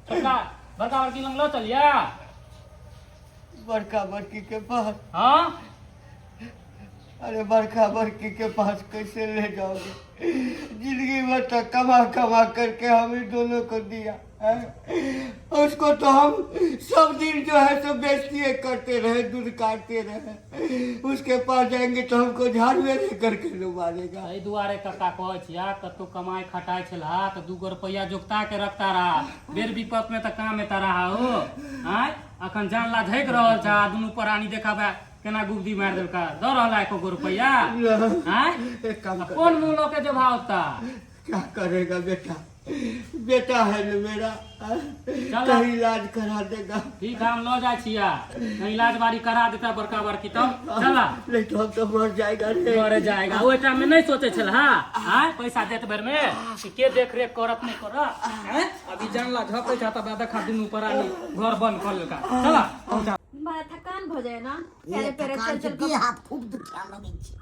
छोटका बड़का बड़की लंग लऽ चलिया? बड़का बड़की के पास? हाँ। अरे बड़का बड़की के पास कैसे ले जाओगे? जिंदगी भर तो कमा कमा करके हम ही दोनों को दिया है। उसको तो हम सब दिन जो है सो बेइज्जती करते रहे, दूध काटते रहे। उसके पास जाएंगे तो हमको झाड़ू ले करके लो मारेगा। एहि दुआरे कक्का कहै छिया, कतौ कमाइ खटाइ छलहा तऽ 2 गो रुपैआ जोगता के रखता रहा, बेर विपत में तऽ काम एता रहा हो। आँय अखन जान ला झकि रहल छा, दुनू प्राणी देखबे केना गुबदी मारि देलका, दऽ रहल है एको गो रुपैआ? आँय एक काम कर, कोन मुँह लऽ के जेबहा ओतऽ? क्या करेगा बेटा, बेटा है न मेरा, कहीं इलाज करा देगा। ठीक है, हम लऽ जाइ छिया, कहीं इलाज बारी करा देता बड़का बड़की तब चला। नहीं तो हम तो मर जाएगा रे। मर जाएगा। ओहि टाइम में नहीं सोचे छल हा, आँय पैसा देत बेर में कि के देख रेख करत नहीं करत। आँय अभी जानला झपै छ तब देखा दुनू प्राणी घर बंद कऽ लेलका। चला पहुँचा। बड़ा थकान भऽ जाए ना, ये पैरे पैरे थकान चल से चल देह हाथ खूब दुखा लगै छै।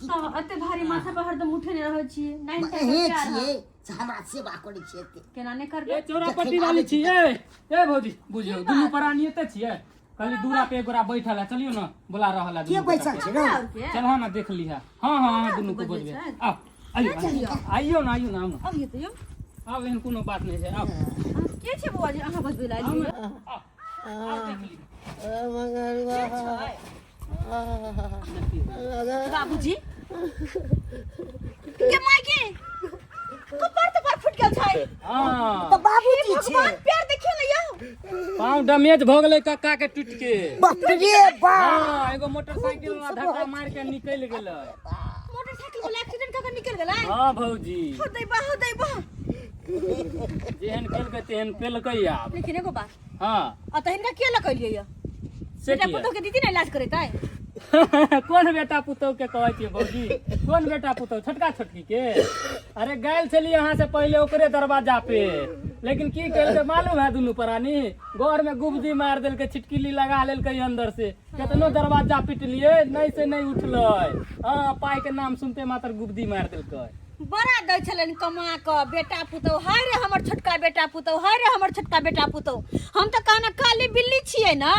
तब एते भारी माथा पर हरदम उठेने रहै छियै। नाइन अहें छियै से हमरा सेवा करै छियै एते। केना नहि करबै? ए चौरापट्टी वाली छियै। ए भौजी बुझियौ दुनू प्राणी एते छियै, कहली दूरा पे एक गोरा बैठल है, चलियो ना बुला रहल है। के बैसल छै रे? चल हाँ ना देख लिहा। हाँ हाँ हाँ दुनू को बजबे। आउ आइयो आइयो ना, आइयो ना, आउ ना। अबियो तऽ यौ। आउ एहन कोनो बात नहि छै, आउ। के छै बौआ जी अहाँ बजबै लए आयल छियै? आउ देख लिहा। बाबूजी के माय के कपार तपार फुट गेल छै। हाँ तऽ बाबूजी छै। भगवान पैर देखियौ ने यौ। पाँव डैमेज भऽ गेलै कक्का के टूटि के। बाप रे बाप। हाँ, एगो मोटरसाइकिल वाला धक्का मार के निकलि गेलै। मोटरसाइकिल वाला एक्सीडेंट कऽ के निकल गेलै? हाँ भौजी। हो दैबा, हो दैबा। जेहन केलकै तेहन पेलकै आब। लेकिन एगो बात। हाँ। आ तऽ हिनका किया लऽ के एलियै? से बेटा किया? पुतोह के दीदी ने इलाज करेतै? कोन बेटा पुतोह के कहै छियै भौजी? कोन बेटा पुतोह? छोटका छोटकी के? अरे गेल छलियै अहाँ से पहिले ओकरे दरवाजा पे, लेकिन की केलकै मालूम है? दुनू प्राणी घर में गुबदी मार देलकै, छिटकिली लगा लेलकै अंदर से। केतनो दरवाजा पिटलियै नहीं से नहीं उठलै। हाँ, पाई के नाम सुनते मात्र गुबदी मार देलकै। बड़ा दै छलनि कमा कऽ बेटा पुतोह। हाय रे हमर छोटका बेटा पुतोह, हाय रे हमर छोटका बेटा पुतोह। हम तऽ कहना काली बिल्ली छियै ने,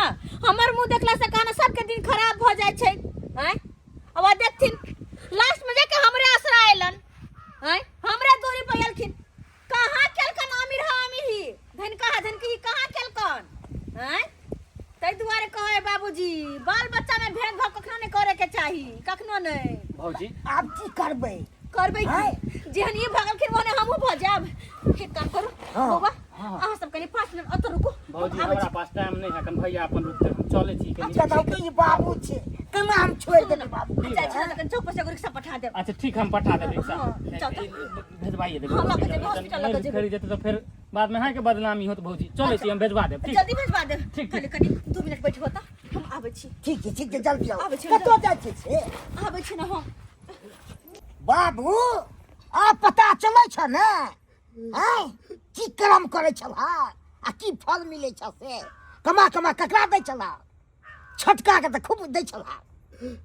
हमर मुँह देखला से कहना सबके दिन खराब भऽ जाइ छै। आँय, अब आ देखथिन लास्ट में जाके हमरे आसरा अयलन। आँय, हमरे दूरी पर एलखिन। कहाँ केलकन अमीर? हा अमीर ही धन कहाँ धन की कहाँ केलकन? आँय, ताहि दुआरे कहै बाबूजी, बाल बच्चा में भेदभाव कखनो नहि करे के चाही, कखनो नहि। भौजी, आब की करबै? करबै की? आँय? जेहन ई भऽ गेलखिन ओहने हमहूँ भऽ जायब। एक काम करू। हाँ। बौआ, अहाँ सब कनि 5 मिनट ओतऽ रुकू। भौजी, हम आबै हमरा छी। पास टाइम नहीं है, कन भैया अपन रुकते, हम चले छी कनी। अच्छा, तऽ ई बाबू छै, केना हम छोड़ि देबै बाबू? जाइ छी ने, कनि चौक पर से एगो रिक्शा पठा देब। अच्छा ठीक, हम पठा देब रिक्शा। हाँ, जाउ तऽ। भेजवाइए देब। हाँ, लऽ कऽ जेबै, हॉस्पिटल लऽ कऽ जेबै। फेर जेतै तऽ फेर बाद में अहाँके बदनामी होत। भौजी, चलै छी, हम भेजवा देब। ठीक? जल्दी भेजवा देब। ठीक, कनि ठीक। कनि 2 मिनट बैठबो तऽ हम आबै छी। ठीक छै, ठीक छै, जल्दी आउ। आबै छी। कतऽ जाइ छै से? आबै छी ने हम। बाबू, आब पता चलै छ ने, आँय, की कर्म करै छलह आ की फल मिलै छ से। कमा कमा ककरा दै छलह? छोटका के तऽ खूब दै छलह।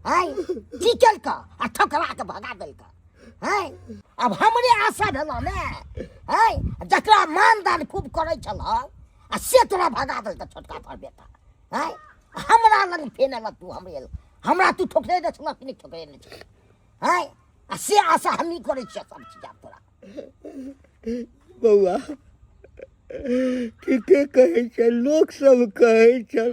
आँय, की केलक? आ ठोकरा के भगा देलक। आँय, आब हमरे आशा भेल ने? आँय, जकरा मानदान खूब करै छलह आ से तोरा भगा देलक छोटका तोहर बेटा। आँय, हमरा लग फेर एलह तू हमरे लग। हमरा तू ठोकरे ने छलह कि नहि ठोकरे ने छलह? आँय, आ से आशा हमही करै छियै सब चीज आब तोरा। बौआ, ठीके कहै छै लोक सब, कहै छल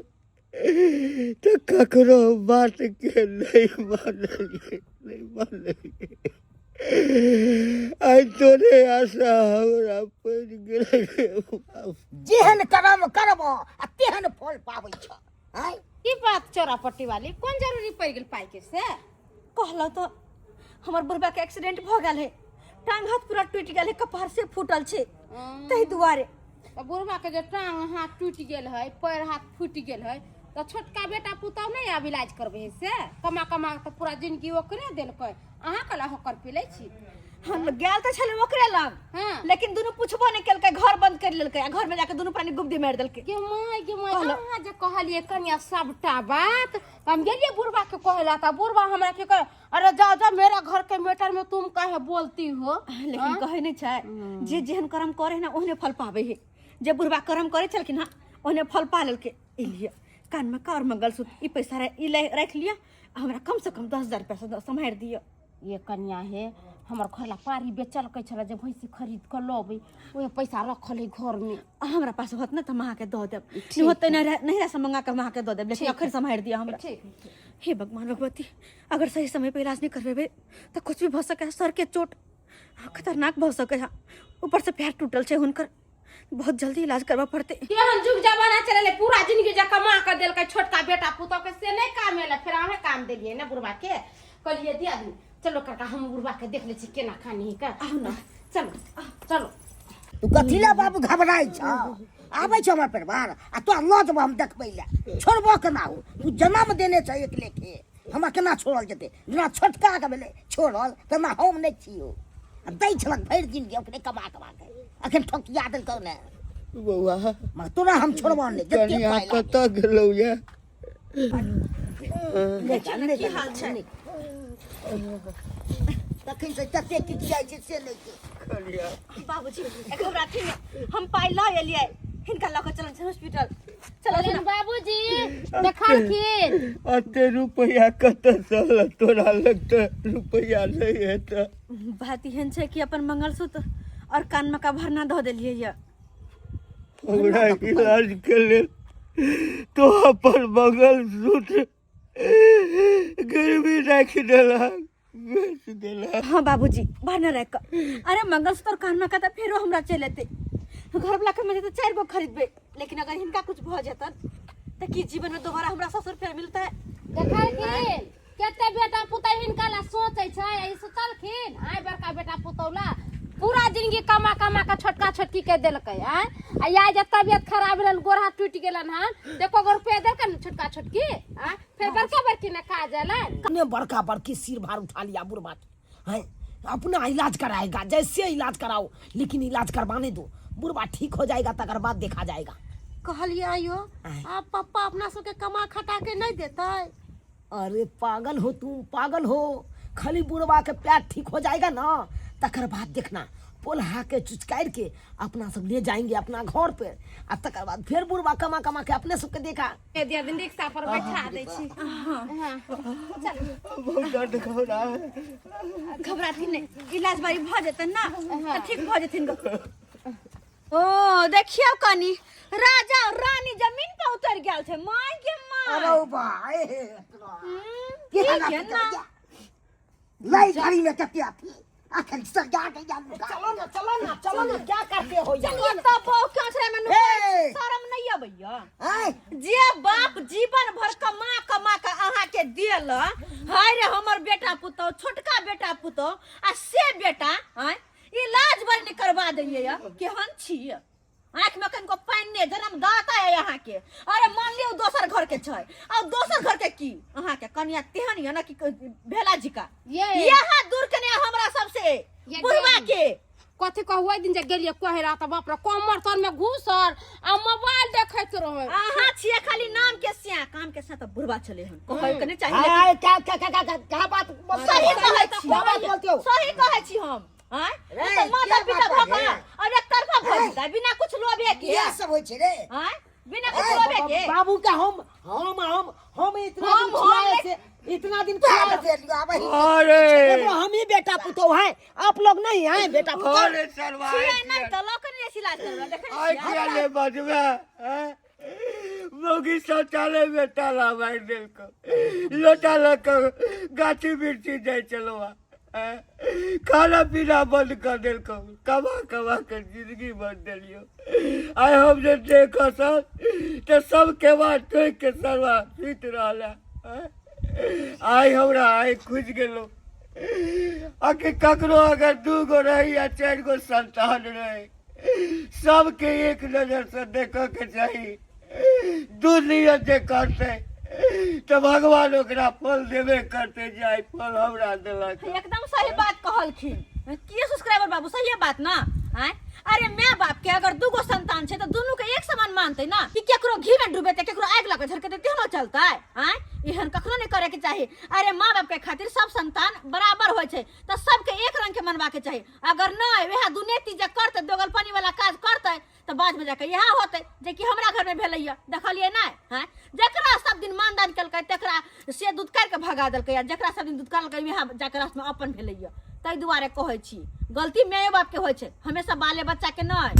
तऽ ककरो बातके नहि मानलियै, नहि मानलियै। आइ तोरे आशा हमरा पड़ि गेलै रे बाप। जेहन कर्म करब आ तेहन फल पाबै छ। आँय, की बात चोरा पट्टी वाली, कोन जरूरी पड़ि गेल पाई के से? कहलहुँ तऽ हमर बुढ़बा के एक्सीडेंट भऽ गेल है, टांग हाथ पूरा टूटि गेल है, कपार से फूटल छै, ताहि दुआरे। तऽ बुढ़बा के जे टांग हाथ टूटि गेल है, पैर हाथ फूटि गेल है, तऽ छोटका बेटा पुतहु नहि आब इलाज करबै है से? कमा कमा के तऽ पूरा जिंदगी ओकरे देलकै, अहाँ कला होकर पिलै छी। हम गेल तऽ छलै ओकरे लग। हाँ। लेकिन दुनू पुछबो नहि केलकै, घर बंद कर लेलकै आ घर में जाके दुनू प्राणी गुब्दी मारि देलकै। गे माय, गे माय। कहलहुँ। अहाँ जे कहलियै कनिया सबटा बात, तऽ हम गेलियै बुढ़बा के कहै ला, तऽ बुढ़बा हमरा की कहे, अरे जाओ जाओ, मेरा घर के मैटर में तुम काहे बोलती हो। लेकिन कहै नहि छै, जे जेहन कर्म करे है ना ओहने फल पाबै है। जे बुढ़बा कर्म करै छलखिन हँ ओहने फल पा लेलकै। ई लिअ कानमे का और मंगलसूत्र, ई पैसा ई राखि लिअ आ हमरा कम से कम 10,000 रुपया सम्हारि दिअ। ये कनिया हे, हमर घर ला पारी बेचलकै छलै जे भैंसी खरीद कऽ लबै, ओहे पैसा रखल है घर में। आ हमरा पास होत ने तऽ हम अहाँके दऽ देब, नहि होतै नहिरा से मंगा कऽ हम अहाँके दऽ देब, लेकिन अखन सम्हारि दिअ हमरा। ठीक। हे भगवान भगवती, अगर सही समय पे इलाज नहीं करबेबै तऽ कुछ भी भऽ सकै है। सर के चोट खतरनाक भऽ सकै है, ऊपर से पैर टूटल छै हुनकर, बहुत जल्दी इलाज करबऽ पड़तै। केहन जुग जमाना चलेलै, पूरा जिंदगी जे कमा कऽ देलकै छोटका बेटा पुतोह के से नहि काम एलै। फेर अहें काम देलियै ने बुढ़बा के, कहलियै दियादनी चलो काका, हम बुढ़बा के देख लै छी केना खानी के। आउ ने। चलो चलो। तू कथी लए बाबू घबराइ छ? आबै छ हमर परिवार आ तोरा लऽ जेबो हम देखबै लए। छोड़बो केना हो? तू जन्म देने छ एक लेखे, हमरा केना छोड़ल जेतै? जेना छोटका के भेलै छोड़ल, तेना हम नहि छियौ। आ दै छलक भरि जिनगी ओकरे कमा कमा के, अखन ठोकिया देलकौ ने। बौआ, मगर तोरा हम छोड़बो नहि जते कनिया पाइ लागै। कतऽ गेलौ ये? नहि जा, नहि की जा, हाल छै? नहि। तखन से तते किचियाइ छै से नहि छै। कनिया। बाबूजी, घबराथी ने, हम पाइ लऽ एलियै, हिनका लऽ कऽ चलल छै हॉस्पिटल चलल लेकिन बाबूजी देखलखिन। अते रुपैआ कतऽसँ अनलह? तोरा लग तऽ रुपैआ नहि हेतऽ। बात एहन छै कि अपन मंगलसूत्र और कानमे का भरना धऽ देलियै यऽ। हमरा इलाज के लेल तो अपन मंगलसूत्र गिरवी राखि देलक, बेच देलक? हाँ बाबूजी, भरना राखि कऽ। अरे मंगलसूत्र और कानमे का तऽ फेरो हमरा चलि एतै, घर वाला कमेतै तऽ 4 गो खरीदबै, लेकिन अगर हिनका कुछ भऽ जेतन तऽ की जीवन में दोबारा हमरा ससुर फेर मिलतै? देखलखिन कते बेटा पुतहु हिनका ला सोचै छै, ई सोचलखिन आइ बड़का बेटा पुतहु ला पूरा जिंदगी कमा कमा के छोटका छोटकी के देलकै। आय आ आइ जे तबियत खराब भेलन, गोड़ हाथ टूटि गेलन हन, तऽ एको गो रुपया देलकन छोटका छोटकी? आय फेर बड़का बड़की ने काज एलै। ने बड़का बड़की सिर भार उठा लिया बुढ़वा के, हैं अपना इलाज कराएगा, जैसे इलाज कराओ लेकिन इलाज करवाने दो, बुढ़वा ठीक हो जाएगा तकर बाद देखा जाएगा। कहलिए आइयो आय। आप पप्पा अपना सबके कमा खटा के नहीं देते? अरे पागल हो तुम, पागल हो, खाली बुढ़वा के पैर ठीक हो जाएगा ना तकर बाद देखना पोल्हा के चुचकार के अपना सब ले जाएंगे अपना घर पे, आ तकर बाद फिर बुढ़वा कमा कमा के अपने सबके देखा। ए दिया दिन रिक्शा पर बैठा दै छी। बहुत दर्द हो रहा है। घबराथिन नहि, इलाज बारी भऽ जेतनि ना तऽ ठीक भऽ जेथिन। ओ देखियौ कनी, राजा और रानी जमीन पर उतर गेल छै। माय के माय, अरे भाई, की के ना लाई गाड़ी में कते अथी अखन सजा के जान। चलो ना, चलो ना, चलो ना, क्या करते हो यार? चलिए तो बहु क्यों छे में ए! शरम नहीं अबैया? आय जे बाप जीवन भर कमा कमा के अहाँ के देल, हाय रे हमर बेटा पुतौ, छोटका बेटा पुतौ, आ से बेटा आय इलाज बड़ नहीं करवा दैये। केहन छी? आँख में कनिको पानि नहि, जन्मदाता है अहाँ के। अरे मान लियौ दोसर घर के छै, आ दोसर घर के की अहाँ के कनिया तेहन यऽ ना कि भेला झिका ये यहाँ दूर के नहीं हमरा सबसे ये बुढ़वा के कथी कहू, ओहि दिन जे गेलियै कहे रहा तऽ बाप रे कमर तर में घुसल आ मोबाइल देखैत रहै। अहाँ छियै खाली नाम के सिया, काम के सिया तऽ बुढ़वा छलै हन, कहै के नहि चाही लेकिन आय, क्या क्या क्या क्या क्या बात बोलते सही हो? कहै छी। क्या बात बोलते हो? सही कहै छी हम। आँय? रे, ई तऽ माता के पिता बात भऽ है? कऽ और एक तरफा भऽ जेतै बिना कुछ लोभे के। इएह सब होइ छै रे। आँय? बिना कुछ लोभे के। बाबू का हम हम हम हम इतना हम- दिन हम खिलाए से इतना दिन पैर खिलाए दे लियो, आब ही। अरे एगो हम ही बेटा पुतोह हैं, आप लोग नहीं हैं बेटा पुतोह। अरे सरवा छियै नहि तऽ लऽ कऽ नहि इलाज करबै, देखै आइ छियै। किया ले बजबे हैं? मौगी शौचालय में ताला मारि देलको, लोटा लऽ कऽ गाछी बिरछी जाइ छलहुँ हैं? खाना पीना बंद कऽ देलको, कमा कमा के जिंदगी बंद देलियो। आइ हम जे देख खसल तऽ सब केबाड़ ठोकि के सरवा सुति रहल है, हैं? आइ हमरा आइ खुजि गेलो आ कि ककरो अगर 2 गो रही या 4 गो संतान रहे, सबके एक नजर से देखऽ के चाही। दू नियत जे करतै तऽ भगवान ओकरा फल देबे करतै, जे आइ फल हमरा देलक। एकदम सही बात कहलखिन। की सब्सक्राइबर बाबू, सही बात ना? आँय? अरे my बाप के अगर 2 गो संतान छै तऽ दुनू के एक समान मानतै ना, कि केकरो घी में डूबेतै केकरो आगि लगे झरकेतै तेहनो चलतै? आँय, एहन कखनो नहि करे के चाही। अरे माँ बाप के खातिर सब संतान बराबर होइ छै, तऽ सबके एक रंग के मनवा के चाही। अगर नहि वएह दुनेती जे करतै, दोगलपनी वाला काज करतै, तऽ बाद में जाके इएह होतै जे कि हमरा घर में भेलैया, देखलियै नहि? हँ, जकरा सब दिन मानदान केलकै तकरा से दूध काटि कऽ भगा देलकै, आ जकरा सब दिन दूध काटलकै वएह जाके रास्ता में अपन भेलैया। ताहि दुआरे कहै छी गलती मायो बाप के होइ छै, हमेशा बाले बच्चा के नहि।